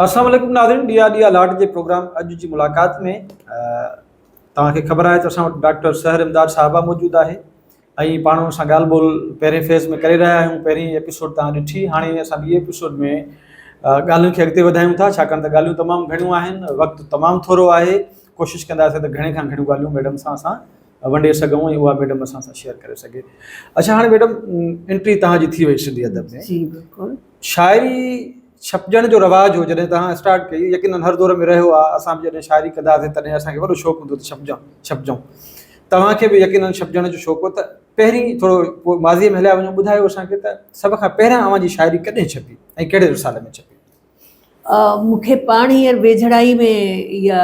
السلام عليڪم ناظرين ڏيئا ڏيئا لاٽ جي پروگرام اڄ جي ملاقات ۾ توهان کي خبر آهي ته اسان وٽ ڊاڪٽر سحر امداد صاحبه موجود آهي ۽ پاڻ ان سان ڳالهه ٻولهه پهرين فيز ۾ ڪري رهيا آهيون پهرين ايپيسوڊ توهان ڏٺي هاڻي اسان ٻي ايپيسوڊ ۾ ڳالهين کي اڳتي وڌايون ٿا ڇاڪاڻ ته ڳالهيون تمام گهڻيون آهن وقت تمام ٿورو آهي ڪوشش ڪنداسين ته گهڻي کان گهڻيون ڳالهيون ميڊم سان اسان ونڊي سگهون ۽ اها ميڊم اسان سان شيئر ڪري سگهي اڇا هاڻي ميڊم انٽري توهان جي ٿي وئي سنڌي ادب ۾ جي بلڪل شاعري ڇپجڻ جو رواج هو جڏهن توهان اسٽارٽ ڪئي يقينن هر دور ۾ رهيو آهي اسان به جڏهن شاعري ڪندا هئاسين تڏهن اسان کي وڏو شوق هوندو ته ڇپجان ڇپجون توهان کي به يقينن ڇپجڻ جو شوق هو ته پهرين ٿورو ماضي ۾ هليا وڃو ٻڌايو اسان کي ته سڀ کان پهريان اوهان جي شاعري ڪڏهن ڇپي ۽ ڪهڙي رسالي ۾ ڇپي؟ مون کي پاڻ هينئر ويجهڙائي ۾ اها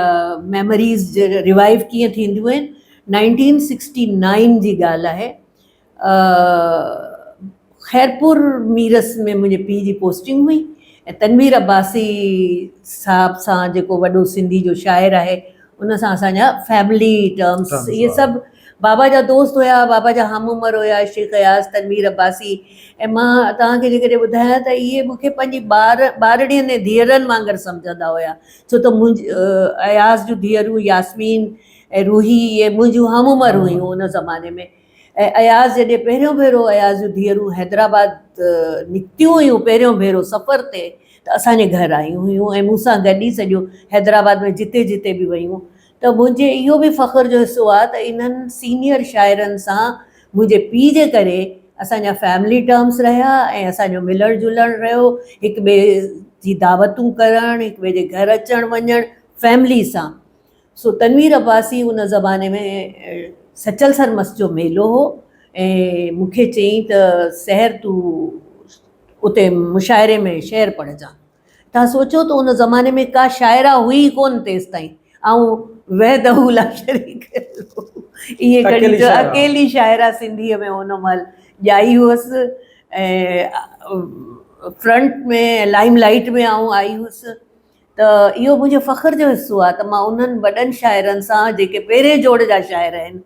ميموريز ريوائيو ڪيئن ٿينديون آهن نائنٽين سڪسٽي نائن جي ڳالهه آهي خيرپور ميرس ۾ منهنجي پيء جي پوسٽنگ هئي ۽ تنوير عباسي صاحب سان جيڪو وڏو سنڌي جو شاعر آهي ان سان اسان جا فيملي ٽرمس اهي سڀ بابا جا دوست هيا بابا جا هم عمر هيا شيخ اياز تنوير عباسي ۽ مان توهان کي جيڪڏهن ٻڌايان ته اهي مون کي پنهنجي ٻار ٻارڙين ۽ ڌيئرن وانگر سمجهندا هيا ڇو ته منهنجي اياز جون ڌيئرون ياسمين ۽ روحي اهي منهنجون هم عمر هيون ان زماني ۾ ۽ اياز جڏهن پهريون ڀيرو اياز جون ڌيئرون حيدرآباد نڪتيون هيون پهريون ڀيرو سفر تي ته اسان جي گهر آيون هيون ۽ مون سان گڏ ئي سڄو حيدرآباد ۾ جتي جتي به ويون ته منهنجي اهو به فخر جو حصو آهي ته انهن سينيئر شاعرن سان منهنجي پيء جي ڪري اسان جا فيملي ٽرمس رهيا ۽ اسان جو ملڻ جلڻ رهيو هڪ ٻئي جي دعوتون ڪرڻ هڪ ٻئي جي گهر اچڻ وڃڻ فيملي سان سو تنوير عباسي ان زماني ۾ سچل سرمست جو ميلو هو ۽ مون کي چيائين ته سحر تون اتي مشاعري ۾ شعر پڙهجان. توهان سوچو ته ان زماني ۾ ڪا شاعره هئي ئي ڪونه تيستائين آئون وحده لا شريڪ له ائين کڻي چئو اڪيلي شاعره سنڌيء ۾ ان مهل ڄائي هئس ۽ فرنٽ ۾ لائيم لائيٽ ۾ آئون آئي هئس. ته اهو منهنجو فخر جو حصو آهي ته مان انهن وڏن شاعرن سان جيڪي پهرين جوڙ جا شاعر آهن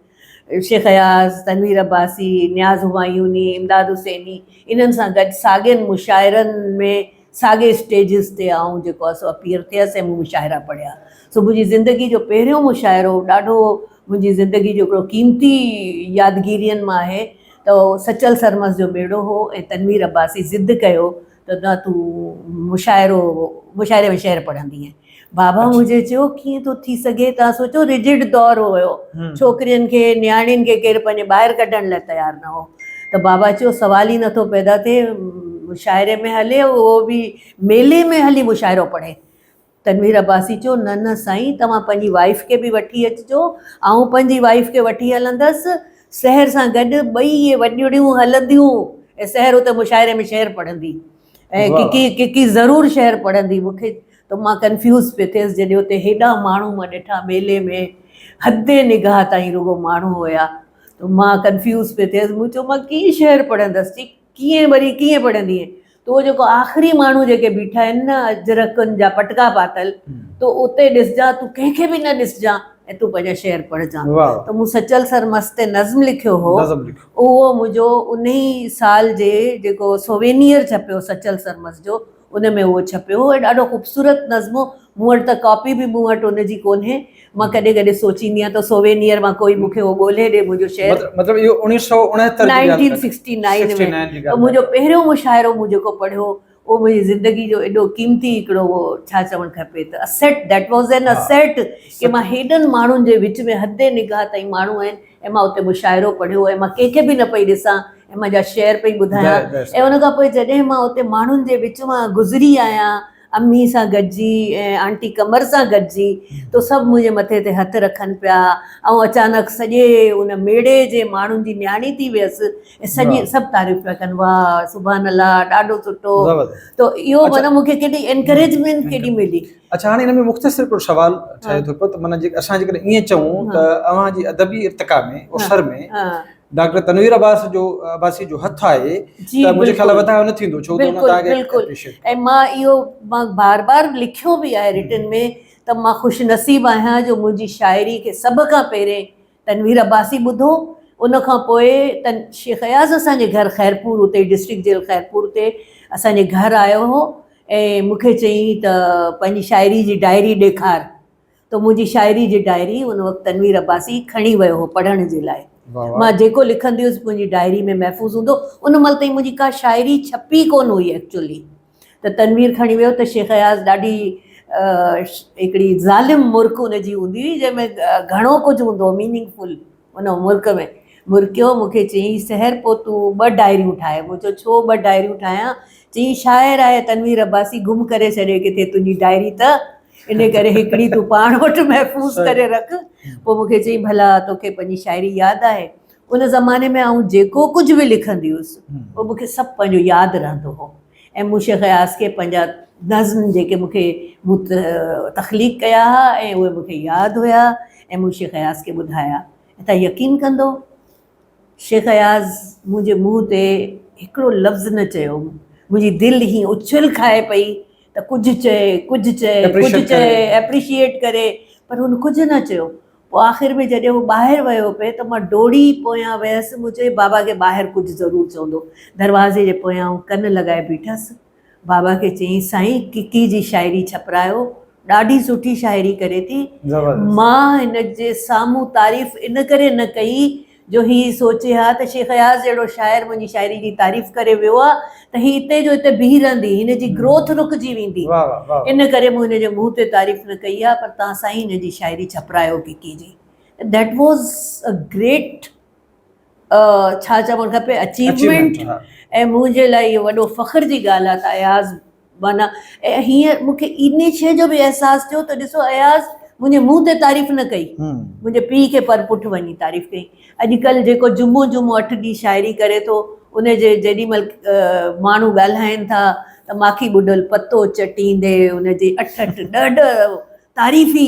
شيخ اياز، تنوير عباسي، نياز همايوني، امداد حسيني انهن سان گڏ ساڳين مشاعرن ۾ ساڳي اسٽيجز تي آئون جيڪو آهي سو اپيئر ٿيس ۽ مون مشاعرا پڙهيا سو منهنجي زندگي جو پهريون مشاعرو ڏاڍو منهنجي زندگي جو هڪڙو قيمتي يادگيرين مان آهي ته سچل سرمست جو ميڙو هو ۽ تنوير عباسي ضد ڪيو ته نه تون مشاعرو مشاعري ۾ شعر پڙهندينء. بابا منهنجي چيو ڪيئن ٿو ٿي سگهي توهان سوچو رجڊ دور هيو ڇوڪرين کي نياڻين کي ڪير پنهنجي ٻاهر ڪڍڻ لاء تيار نه هو ته بابا چيو سوال ئي نٿو پيدا ٿئي مشاعري ۾ هلي اهو به ميلي ۾ هلي مشاعرو پڙهي. تنوير عباسي چيو، نه نه سائين، توهان پنهنجي وائيف کي به وٺي اچجو، آئون پنهنجي وائيف کي وٺي هلندس، سحر سان گڏ ٻئي اهي وڏڙيون هلنديون ۽ سحر اتي مشاعري ۾ شعر پڙهندي ۽ ڪڪي ڪڪي ضرور شعر پڙهندي. مون کي ته مان ڪنفيوز پئي ٿيس جڏهن اتي هيڏا ماڻهو مان ڏٺا ميلي ۾ حد نگاهه تائين رڳو ماڻهو هيا ته مان ڪنفيوز پئي ٿيس، مون چيو مان ڪيئن شعر پڙهندس، چي ڪيئن وري ڪيئن پڙهندينء؟ ته اهو جيڪو آخري ماڻهو جيڪي بيٺا آهن نه اجرڪن جا پٽڪا پاتل تون اتي ڏسجان تون ڪنهن کي به نه ڏسجان ۽ تون پنهنجا شعر پڙهجان ته مون سچل سرمست تي نظم لکيو هو اهو منهنجو انهي سال جي جيڪو سووينيئر ڇپيو سچل سرمست جو ان ۾ اهو ڇپيو هو ۽ ڏاڍو خوبصورت نظم هو مون وٽ ته ڪاپي به مون وٽ ان جي ڪونهي مان ڪڏهن ڪڏهن سوچيندي آهيان ته سووينيئر مان ڪوئي مون کي اهو ڳولهي ڏي منهنجو شعر. مطلب اهو اوڻيهه سئو اڻهتر جي ڳالهه نائنٽين سڪسٽي نائن ۾ ته منهنجو پهريون مشاعرو مون جيڪو پڙهيو اهو منهنجي زندگي جو ايڏو قيمتي هڪڙو اهو ڇا چوڻ کپي ته asset that was an asset ڪي مان هيڏن ماڻهن جي وچ ۾ حد نگاهه تائين ماڻهو آهن ۽ مان اتي مشاعرو پڙهيو ۽ مان ڪنهن کي به نه پئي ڏسان ۽ مان جا شعر پئي ٻڌايان ۽ ان کان پوء جڏهن مان اتي ماڻهن جي وچ مان گذري آهيان امي سان گڏجي ۽ آنٽي قمر سان گڏجي تو سڀ منهنجي مٿي تي هٿ رکن پيا. آئون اچانڪ سڄي ان ميڙي جي ماڻهن جي نياڻي ٿي ويس ۽ سڄي سڀ تعريف پيا ڪن واهه سبحان الله ڏاڍو سٺو تو اهو معنيٰ مون کي ڪيڏي انڪريجمينٽ ڪيڏي ملي. اڇا هاڻي ان ۾ مختصر هڪڙو سوال ٺهي ٿو پيو ته معنيٰ جي اسان جيڪڏهن ائين چئون ته اوهان جي ادبي ارتقا ۾ اوسر ۾ ڊاڪٽر تنوير عباس جو عباسي جو هٿ آهي ته منهنجي خيال وڌايو نه ٿيندو ڇو ته ان توهان کي بلڪل ۽ مان اهو مان بار بار لکيو به آهي رٽن ۾ ته مان خوش نصيب آهيان جو منهنجي شاعري کي سڀ کان پهرين تنوير عباسي ٻڌو ان کان پوء تن شيخ اياز اسان جي گهر خيرپور اتي ڊسٽرڪٽ جيل خيرپور تي اسان جي گهر آيو هو. ۽ مون کي چيائين ته پنهنجي شاعري جي ڊائري ڏيکار ته منهنجي شاعري جي ڊائري ان وقت تنوير عباسي کڻي ويو هو پڙهڻ جي لاء. مان جيڪو لکندي هيس منهنجي ڊائري ۾ محفوظ هوندو. ان مهل تائين منهنجي ڪا شاعري ڇپي ڪونه هئي ايڪچولي. ته تنوير کڻي ويو ته شيخ اياز ڏاڍي هڪڙي ظالم مرڪ ان جي هوندي هئي جنهن ۾ گهڻو ڪجهه هوندو هو ميننگ فل ان مرڪ ۾ مرڪيو مون کي چيائين سحر پوء تون ٻه ڊائريون ٺاهي مون چيو ڇو ٻه ڊائريون ٺاهيان چيائين شاعر آهي تنوير عباسي گم ڪري ڇڏي ڪٿي تنهنجي ڊائري ته ان ڪري هڪڙي تون پاڻ وٽ محفوظ ڪري رک پوء مون کي چيائين ڀلا توکي پنهنجي شاعري ياد آهي ان زماني ۾ آئون جيڪو ڪجهه به لکندي هيس اهو مون کي سڀ پنهنجو ياد رهندو هو ۽ مون شيخ اياز کي پنهنجا نظم جيڪي مون کي مون تخليق ڪيا ها ۽ اهي مون کي ياد هيا ۽ مون شيخ اياز کي ٻڌايا ۽ تان يقين ڪندو شيخ اياز منهنجي منهن تي هڪڙو لفظ نه چيو منهنجي دل هيئن اڇل کائي پئي ته ڪجهه چئي ڪجهه چئي ڪجهه چئي ايپريشيئيٽ ڪري پر هن ڪجهه نه چيو پوء آخر ۾ جڏهن هو ٻاهر ويو پئي ته مان ڊوڙي پويان ويس، مون چيو بابا کي ٻاهر ڪجهه ضرور چوندو. دروازي جي پويان آئون ڪن لڳائي بيٺس. بابا کي چيائين سائين ڪڪي جي شاعري ڇپرايو، ڏاڍي سٺي شاعري ڪري ٿي. مان هن جي سامهون تعريف ان ڪري نه ڪئي جو هي سوچي ها ته شيخ اياز جهڙو شاعر منهنجي شاعري جي تعريف ڪري ويو آ ته هي اتي جو اتي بيهي رهندي، هن جي گروٿ رڪجي ويندي. ان ڪري مون هن جي منهن تي تعريف نه ڪئي آ پر توهان سائين هن جي شاعري ڇپرايو ڪڪي جي. That was a great ڇا چوڻ کپي اچيومينٽ ۽ منهنجي لاء اهو وڏو فخر جي ڳالهه آ ته اياز معنيٰ ۽ هينئر مون کي انهي شيء جو به احساس ٿيو ته ڏسو اياز منهنجي منهن تي تعريف نه ڪئي، منهنجي پيء کي پر پٺ وڃي تعريف ڪئي. اڄڪلهه جيڪو جمعو جمعو اٺ ڏينهن شاعري ڪري ٿو، ان جي جيڏي مهل ماڻهو ڳالهائين ٿا ته ماکي ٻڏل پتو چٽيندي ان جي اٺ اٺ ڏهه ڏهه تعريفي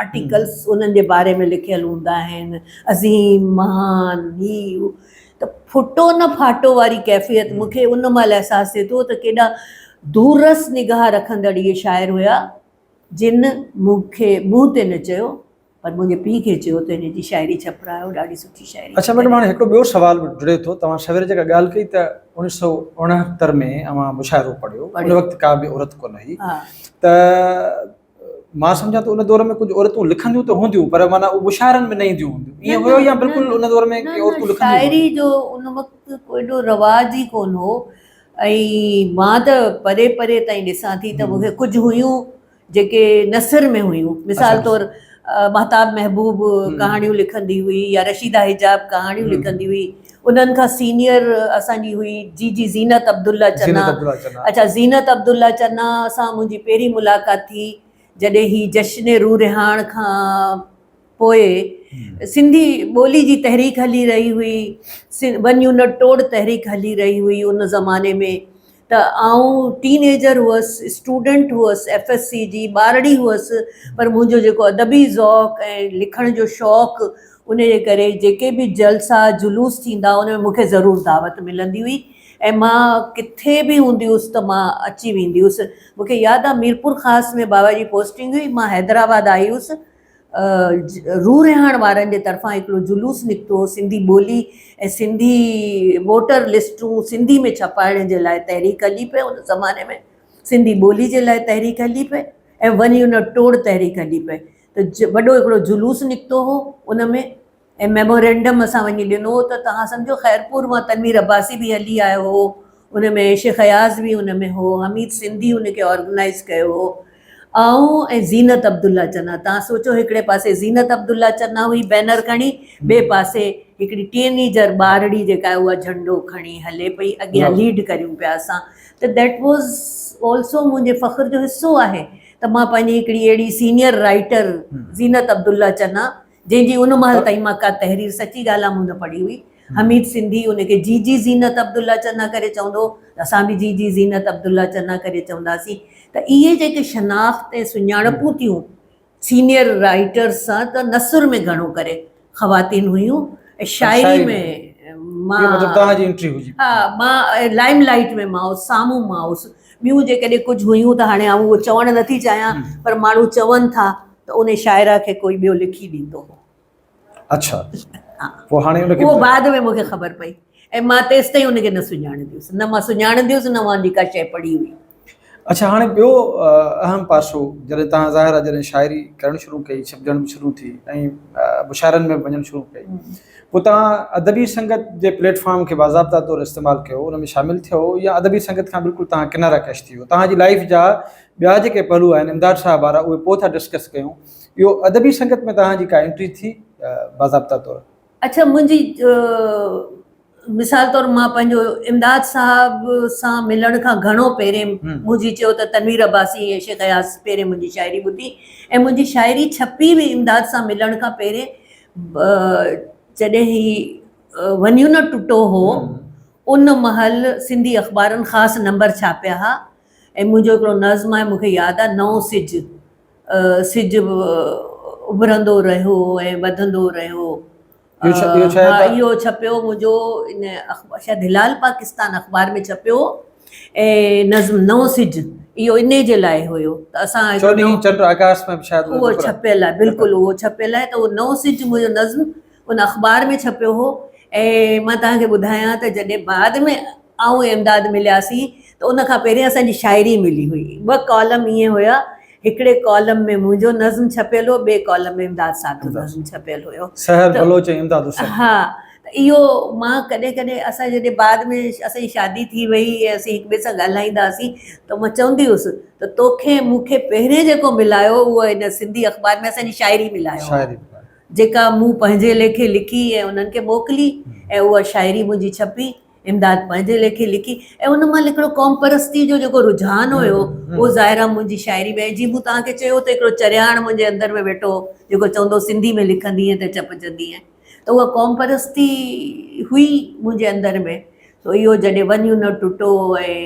آرٽيڪلس انهن جي باري ۾ لکيل هوندا آهن، عظيم، مهان، هي هو ته ڦٽو نه ڦاٽو واري ڪيفيت مون کي ان مهل احساس ٿئي ٿو ته ڪيڏا دوررس نگاهه رکندڙ اهي شاعر هيا جن مون کي منهن تي نه چيو پر منهنجي پيء کي چيو ته هن جي شاعري ڇپرايو ڏاڍي سٺي شاعري اڇا ميڊم هاڻي هڪڙو ٻيو سوال به جڙي ٿو توهان سوير جيڪا ڳالهه ڪئي ته 1969 ۾ اوهان مشاعرو پڙهيو ان وقت ڪا به عورت ڪونه هئي ته مان سمجهان ٿو ان دور ۾ ڪجهه عورتون لکنديون ته هونديون پر معنيٰ اهو مشاعرن ۾ نه اينديون هونديون ائين هيو يا بلڪل ان دور ۾ ڪي عورتون لکنديون شاعري جو ان وقت ڪو ايڏو رواج ئي ڪونه هو ۽ مان ته پري پري تائين ڏسان ٿي ته مون کي ڪجهه هيون جيڪي نثر ۾ هيون مثال طور مهتاب محبوب ڪهاڻيون لکندي هئي يا رشيده حجاب ڪهاڻيون لکندي هئي انهن کان سينيئر اسان جي هئي جي جي زينت عبدالله چنا اڇا زينت عبدالله چنا سان منهنجي پهرين ملاقات ٿي جڏهن هي جشن روح رهاڻ کان پوء سنڌي ٻولي جي تحريڪ هلي رهي هئي ون يونٽ ٽوڙ تحريڪ هلي رهي هئي ان زماني ۾ ته آئون ٽين ايجر هئس، اسٽوڊنٽ هئس، ايف ايس سي جي ٻارڙي هئس، پر منهنجو جيڪو ادبي ذوق ۽ لکڻ جو شوق ان جي ڪري جيڪي به جلسا جلوس ٿيندا ان ۾ مون کي ضرور دعوت ملندي هئي ۽ مان ڪٿي به هوندي هيس ته مان اچي ويندي هيس. مون کي ياد آهي ميرپورخاص ۾ بابا جي پوسٽنگ هئي، مان حيدرآباد آئي هيس روح رهاڻ وارن جي طرفان هڪڙو جلوس نڪتو هو سنڌي ٻولي ۽ سنڌي ووٽر لسٽون سنڌي ۾ ڇپائڻ جي لاء تحريڪ هلي پئي ان زماني ۾ سنڌي ٻولي جي لاء تحريڪ هلي پئي ۽ ون يونٽ ٽوڙ تحريڪ هلي پئي ته وڏو هڪڙو جلوس نڪتو هو ان ۾ ۽ ميمورينڊم اسان وڃي ڏنو هو ته توهان سمجهو خيرپور مان تنوير عباسي به هلي آيو هو ان ۾ شيخ اياز به ان ۾ هو حميد سنڌي ان کي آرگنائيز ڪيو هو آئون ۽ زينت عبدالله چنا توهان سوچو هڪڙي پاسي زينت عبدالله چنا هئي بينر کڻي ٻئي پاسي هڪڙي ٽين ايجر ٻارڙي جيڪا آهي اها جهنڊو کڻي هلي پئي اڳيان ليڊ ڪريون پيا اسان ته that was also منهنجي فخر جو حصو آهي ته مان پنهنجي هڪڙي اهڙي سينيئر رائيٽر زينت عبدالله چنا جنهن جي ان مهل تائين مان ڪا تحرير سچي ڳالهه آ مون نه پڙهي هئي. حميد سنڌي ان کي جي جي زينت عبدالله چنا ڪري چوندو هو ته اسان به جي جي زينت عبدالله چنا ڪري چونداسين ته اهي جيڪي شناخت ۽ سڃاڻپون ٿيون سينيئر رائيٽرز سان ته نثر ۾ گهڻو ڪري خواتين هيون ۽ شاعري ۾ مان مطلب توهان جي انٽري هجي ها مان لائم لائيٽ ۾ مان هوس سامهون مان هوس ٻيون جيڪڏهن ڪجهه هيون ته هاڻي آئون اهو چوڻ نٿي چاهيان پر ماڻهو چون ٿا ته ان شاعره کي ڪوئي ٻيو لکي ڏيندو هو. اڇا پوء هاڻي ان کي اهو بعد ۾ مون کي خبر پئي ۽ مان تيستائين ان کي نه سڃاڻندي هيس نه مان سڃاڻندي هيس نه مان ان جي ڪا شيء پڙهي هئي. اڇا هاڻي ٻيو اهم پاسو جڏهن توهان ظاهر آهي جڏهن شاعري ڪرڻ شروع ڪئي ڇپجڻ به شروع ٿي ۽ مشاعرن ۾ به وڃڻ شروع ڪئي پوء توهان ادبي سنگت جي پليٽ فارم کي باضابطا طور استعمال ڪيو ان ۾ شامل ٿيو يا ادبي سنگت کان بلڪل توهان ڪنارا ڪش ٿي ويو توهان جي لائيف جا ٻيا جيڪي پهلو آهن امداد صاحب وارا اهي پوء ٿا ڊسڪس ڪيون اهو ادبي سنگت ۾ توهان جي ڪا انٽري ٿي باضابطا طور؟ اڇا منهنجي مثال طور مان پنهنجو امداد صاحب سان ملڻ کان گهڻو پهرين منهنجي چيو ته تنوير عباسي ۽ شيخ اياز پهرين منهنجي شاعري ٻڌي ۽ منهنجي شاعري ڇپي به امداد سان ملڻ کان پهرين جڏهن هي ون يونٽ ٽٽو هو ان مهل سنڌي اخبارن خاص نمبر ڇاپيا ها ۽ منهنجو هڪڙو نظم آهي مون کي ياد آهي نئون سج سج اڀرندو رهيو ۽ وڌندو رهيو اهو ڇپيو منهنجو ان اخبار شايد هلال پاڪستان اخبار ۾ ڇپيو ۽ نظم نئون سج اهو انهي جي لاء هيو ته اسان چوڏهين چنڊ آڪاش ۾ به شايد اهو ڇپيل آهي بلڪل اهو ڇپيل آهي ته اهو نئون سج منهنجو نظم ان اخبار ۾ ڇپيو هو ۽ مان توهان کي ٻڌايان ته جڏهن بعد ۾ آئون ۽ امداد ملياسين ته ان کان پهرين اسان جي شاعري ملي هئي ٻه ڪالم ائين هيا هڪڙي ڪالم ۾ منهنجو نظم ڇپيل هو ٻئي ڪالم ۾ امداد صاحب جو نظم ڇپيل هيو. سحر بلوچ ۽ امداد حسين. ها ته اهو مان ڪڏهن ڪڏهن اسان جڏهن بعد ۾ اسان جي شادي ٿي وئي ۽ اسين هڪ ٻئي سان ڳالهائيندا هئاسين ته مان چوندي هيس ته توکي ۽ مون کي پهرين جيڪو ملايو اهو هن سنڌي اخبار ۾ اسان جي شاعري ملايو هو جيڪا مون پنهنجي ليکي لکي ۽ انهن کي موڪلي ۽ اها شاعري منهنجي ڇپي. امداد پنهنجي ليکي لکي ۽ ان مهل هڪڙو قوم پرستي جو جيڪو رجحان هيو اهو ظاهر آهي منهنجي شاعري ۾ جيئن مون توهان کي چيو ته هڪڙو چرياڻ منهنجي اندر ۾ ويٺو هو جيڪو چوندو هو سنڌي ۾ لکندينء ته چپجندينء ته اها قوم پرستي هئي منهنجي اندر ۾ سو اهو جڏهن ون يونٽ ٽٽو ۽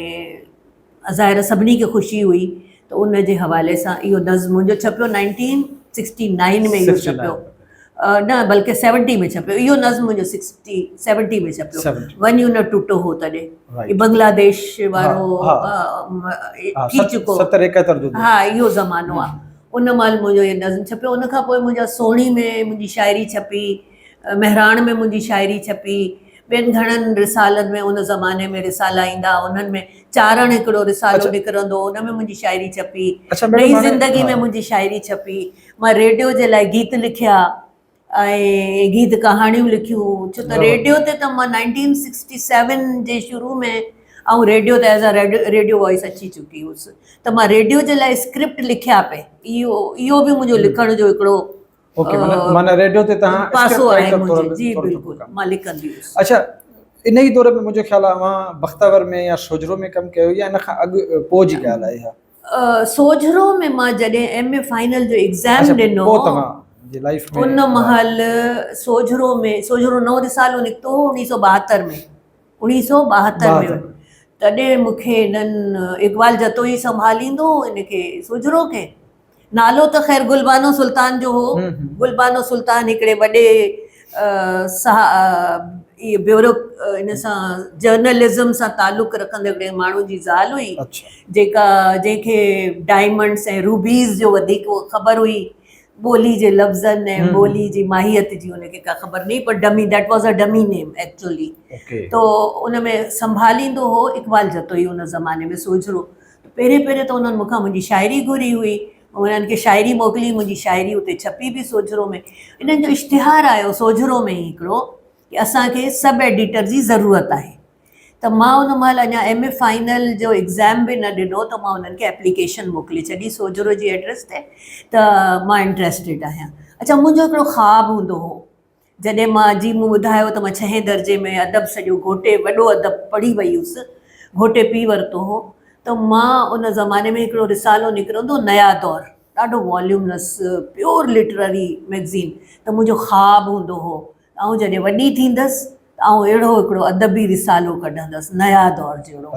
ظاهر آهي سڀني کي خوشي هئي ته ان جي حوالي سان اهو نظم منهنجو ڇپيو نائنٽين سڪسٽي نائن ۾ اهو ڇپيو نه بلڪه سيونٽي ۾ ڇپيو اهو نظم منهنجو سڪسٽي سيونٽي ۾ ڇپيو ون يونٽ ٽٽو هو تڏهن بنگلاديش وارو ٿي چڪو ها اهو زمانو آهي ان مهل منهنجو اهو نظم ڇپيو ان کان پوء منهنجا سهڻي ۾ منهنجي شاعري ڇپي مهراڻ ۾ منهنجي شاعري ڇپي ٻين گهڻن رسالن ۾ ان زماني ۾ رسالا ايندا ها انهن ۾ چارڻ هڪڙو رسالو نڪرندو هو ان ۾ منهنجي شاعري ڇپي نئين زندگي ۾ منهنجي شاعري ڇپي مان ريڊيو جي لاء گيت لکيا ۽ گيت ڪهاڻيون لکيون ڇو ته ريڊيو تي ته مان نائنٽين سڪسٽي سيون جي شروع ۾ آئون ريڊيو تي ايز ا ريڊيو وائس اچي چڪي هيس ته مان ريڊيو جي لاء اسڪرپٽ لکيا پئي اهو اهو به منهنجو لکڻ جو هڪڙو اوڪي معنيٰ ريڊيو تي توهان پاسو آهي منهنجو جي بلڪل مان لکندي هيس. اڇا ان ئي دور ۾ منهنجو خيال آهي اوهان بختاور ۾ يا سوجهرو ۾ ڪم ڪيو يا ان کان اڳ پوء جي ڳالهه آهي اها؟ سوجهرو ۾ مان جڏهن ايم اي فائنل جو ايگزام ڏنو پوء توهان جي لائيف ۾ ان مهل سوجهرو ۾ سوجهرو نئون رسالو نڪتو هو اوڻيهه سو 72 ۾ اوڻيهه سو 72 ۾ تڏهن مون کي هنن اقبال جتوئي سنڀاليندو هو ان کي سوجهرو کي نالو ته خير گلبانو سلطان جو هو. گلبانو سلطان هڪڙي وڏي بيورو ان سان جرنلزم سان تعلق رکندڙ هڪڙي ماڻهو جي زال هئي جيڪا جنهن کي ڊائمنڊس ۽ روبيز جو وڌيڪ خبر هئي ٻولي جي لفظن ۽ ٻولي جي ماهيت جي ان کي ڪا خبر نه هئي پر dummy that was a dummy name actually تو ان ۾ سنڀاليندو هو اقبال جتوئي ان زماني ۾ سوجهرو پهرين پهرين ته انهن مون کان منهنجي شاعري گهري هئي. انهن کي شاعري موڪلي، منهنجي شاعري اتي ڇپي به سوجهرو ۾. انهن جو اشتهار آيو سوجهرو ۾ ئي هڪڙو ڪي اسان کي سب ايڊيٽر جي ضرورت آهي. ته مان ان مهل اڃا ايم اي فائنل جو ايگزام به نه ڏنو ته مان انهن کي ايپليڪيشن موڪلي ڇڏي سوجهرو جي ايڊريس تي ته مان انٽريسٽيڊ آهيان. اڇا منهنجو هڪڙو خواب هوندو هو. جڏهن مان جي مون ٻڌايو ته مان ڇهين درجي ۾ ادب سڄو گهوٽي وڏو ادب پڙهي وئي هيس، گهوٽي پي ورتو هو ته مان ان زماني ۾ هڪڙو رسالو نڪرندو هو نيا دور ڏاڍو واليومنس پيور لٽرري مئگزين ته منهنجو خواب هوندو هو ته آئون جڏهن وڏي ٿيندس ته آئون اهڙو هڪڙو ادبي رسالو ڪڍندس نيا دور جهڙو.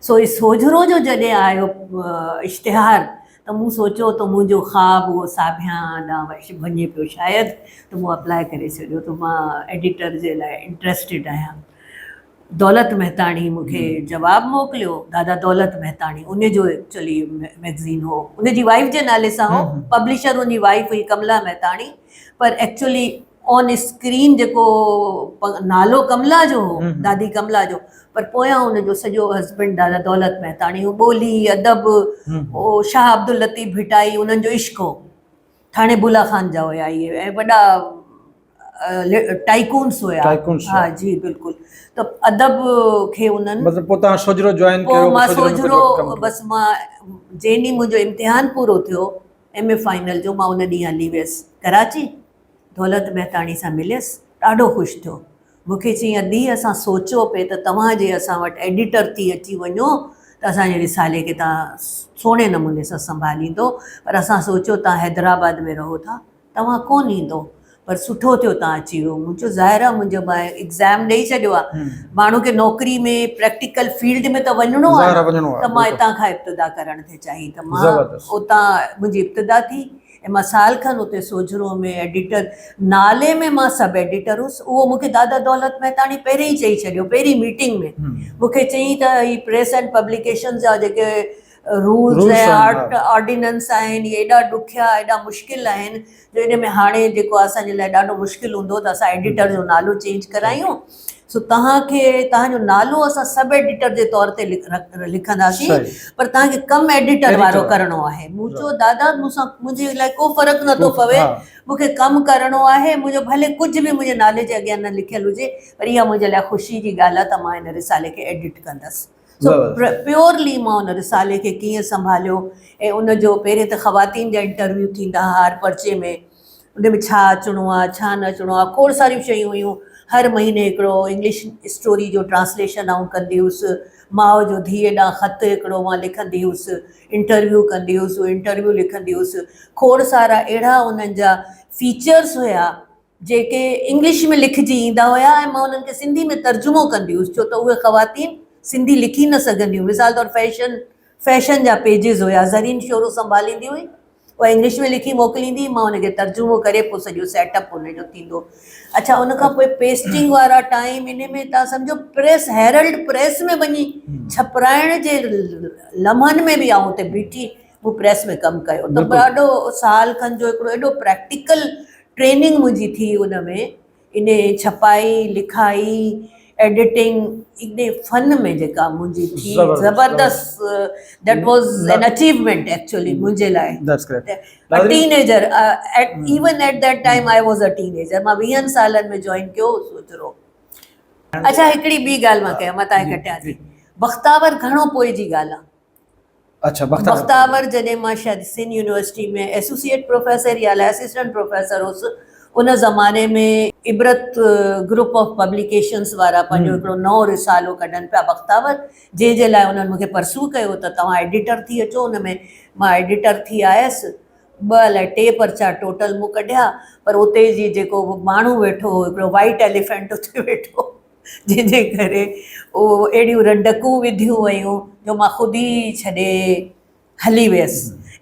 سو هي سوجهرو جو جڏهن آيو اشتهار ته مون سوچيو ته منهنجو خواب اهو ساڀيان ڏانهن وڃي پيو شايد ته مون اپلاء ڪري ڇڏيو ته مان ايڊيٽر جي لاء انٽريسٽيڊ آهيان. دولت مهتاڻي مون کي جواب موڪليو، دادا دولت مهتاڻي ان جو ايڪچولي مئگزين هو ان جي وائيف جي نالي سان هو، پبلشر ان جي وائيف هئي ڪملا مهتاڻي پر ايڪچولي آن اسڪرين جيڪو نالو ڪملا جو هو دادي ڪملا جو پر پويان ان جو سڄو هسبنڊ دادا دولت مهتاڻي هو ٻولي ادب او شاهه عبداللطيف ڀٽائي انهن جو عشق هو ٿاڻي بولا خان جا هيا اهي ۽ وڏا ٽائيڪونس هيا ها جي بلڪل ته ادب کي انهن مطلب پوء تان سوجهرو جوائن ڪيو مان سوجهرو بس مان جنهن ڏينهن منهنجو امتحان پورو ٿيو ايم اي فائنل جو مان ان ڏينهن هلي ويس ڪراچي دولت مهتاڻي سان مليس ڏاڍو خوش ٿيو مون کي چيائين ادي اسان سوچيو پئي ته توهان جي اسان وٽ ايڊيٽر ٿي اچي وڃو ته اسان جي رسالي کي توهان سهڻي نموني سان سنڀاليندو پر اسان سوچيو توهان حيدرآباد ۾ رهو ٿا توهان ڪونه ايندو پر سٺو ٿيو توهان اچي ويو مون چيو ظاهر آهي منهنجو مان ايگزام ڏئي ڇڏيو آهي ماڻهو کي نوڪري ۾ پريڪٽيڪل فيلڊ ۾ ته وڃڻو آهي ته مان اتان کان ابتدا ڪرڻ ٿي چاهي ته مان اتان منهنجي ابتدا ٿي ۽ مان سال کن اتي سوجهرو ۾ ايڊيٽر نالي ۾ مان سب ايڊيٽر هيس اهو مون کي دادا دولت مهتاڻي پهرين ئي چئي ڇڏيو پهرين ميٽنگ ۾ مون کي چيائين ته هي پريس اينڊ پبليڪيشن جا جيڪي رولز ۽ آرڊيننس آهن اهي ايڏا ڏکيا ايڏا مشڪل آهن جو ان ۾ هاڻي جيڪو اسان جي لاء ڏاڍو مشڪل هوندو ته اسان ايڊيٽر جو نالو چينج ڪرايون سو توهان کي توهان جو نالو اسان سب ايڊيٽر جي طور تي لکنداسين پر توهان کي ڪم ايڊيٽر وارو ڪرڻو آهي مون چيو دادا مون سان منهنجي لاء ڪو فرق نٿو پوي مون کي ڪم ڪرڻو آهي منهنجو ڀلي ڪجهه به منهنجي نالي جي اڳيان نه لکيل هجي پر اها منهنجي لاء خوشي جي ڳالهه آهي ته مان هن رسالي کي ايڊٽ ڪندس سو پيورلي مان ان رسالي کي ڪيئن سنڀاليو ۽ ان جو پهرين ته خواتين جا انٽرويو ٿيندا هئا هر پرچي ۾ ان ۾ ڇا اچڻو آهي ڇا نه اچڻو آهي کوڙ ساريون شيون هيون هر مهيني هڪڙو انگلش اسٽوري جو ٽرانسليشن آئون ڪندي هيس ماء جو ڌيء ڏانهن خط هڪڙو مان لکندي هيس انٽرويو ڪندي هيس انٽرويو لکندي هيس کوڙ سارا اهڙا انهن جا فيچرس هيا جيڪي انگلش ۾ لکجي ايندا هيا ۽ مان انهن کي سنڌي ۾ ترجمو ڪندي هيس ڇو ته اهي خواتين سنڌي لکي نه سگهنديون مثال طور فيشن فيشن جا پيجز هيا زرين شورو سنڀاليندي هئي اها انگلش ۾ لکي موڪليندي هئي مان ان کي ترجمو ڪري پوء سڄو سيٽ اپ ان جو ٿيندو اڇا ان کان پوء پيسٽنگ وارا ٽائيم ان ۾ تان سمجهو پريس هيرلڊ پريس ۾ وڃي ڇپرائڻ جي لمحن ۾ به آئون اتي بيٺي مون پريس ۾ ڪم ڪيو ته ڏاڍو سال کن جو هڪڙو ايڏو پريڪٽيڪل ٽريننگ منهنجي ٿي ان ۾ انهي ڇپائي لکائي ايڊيٽنگ انهي فن ۾ جيڪا منهنجي ٿي زبردست that was an achievement actually منهنجي لاء teenager even at that time I was a teenager مان ويهن سالن ۾ جوائن ڪيو سوچرو اڇا هڪڙي ٻي ڳالهه مان ڪيان مان تان کي ڪٽيان ٿي بختاور گهڻو پوء جي ڳالهه آ اڇا بختاور بختاور جڏهن مان شايد سنڌ يونيورسٽي ۾ ايسوسيئيٽ پروفيسر يا الائي اسسٽنٽ پروفيسر هوس ان زماني ۾ عبرت گروپ آف پبليڪيشنس وارا پنهنجو هڪڙو نئون رسالو ڪڍن پيا بختاور جنهن جي لاء انهن مون کي پرسو ڪيو ته توهان ايڊيٽر ٿي اچو ان ۾ مان ايڊيٽر ٿي آيس ٻه الائي ٽي پرچا ٽوٽل مون ڪڍيا پر اتي جي جيڪو ماڻهو ويٺو هو هڪڙو وائيٽ ايليفنٽ اتي ويٺو هو جنهن جي ڪري اهو اهڙيون رنڊڪون وڌيون ويون جو مان خود ئي ڇڏي هلي ويس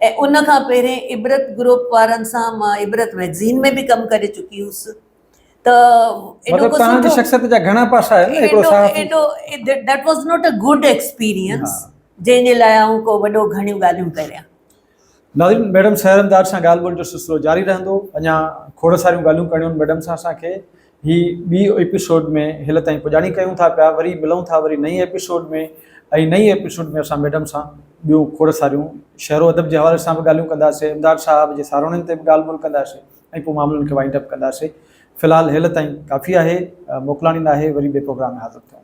۽ ان کان پهرين عبرت گروپ وارن سان مان عبرت مئگزين ۾ به ڪم ڪري چڪي هيس ته ايڏو ڪو سٺو شخصيت جا گهڻا پاسا آهن هڪڙو صحافي ايڏو that was not a good experience جنهن جي لاء آئون ڪو وڏو گهڻيون ڳالهيون ڪريان. ناظرين ميڊم سحر امداد سان ڳالهه ٻولهه جو سلسلو جاري رهندو اڃا کوڙ ساريون ڳالهيون ڪرڻيون آهن ميڊم سان اسان کي هي ٻي ايپيسوڊ ۾ هيل تائين پڄاڻي ڪيون ٿا پيا وري ملون ٿا وري نئين ايپيسوڊ ۾ ۽ نئين ايپيسوڊ ۾ اسان ميڊم سان ٻيون کوڙ ساريون شعر و ادب جي حوالي سان به ڳالهيون ڪنداسين امداد صاحب جي ساروڻين تي به ڳالهه ٻولهه ڪنداسين ۽ پوء معاملن کي وائنڊ اپ ڪنداسين في الحال هيل تائين ڪافي آهي موڪلاڻي ناهي وري ٻئي پروگرام ۾ حاضر ٿيون.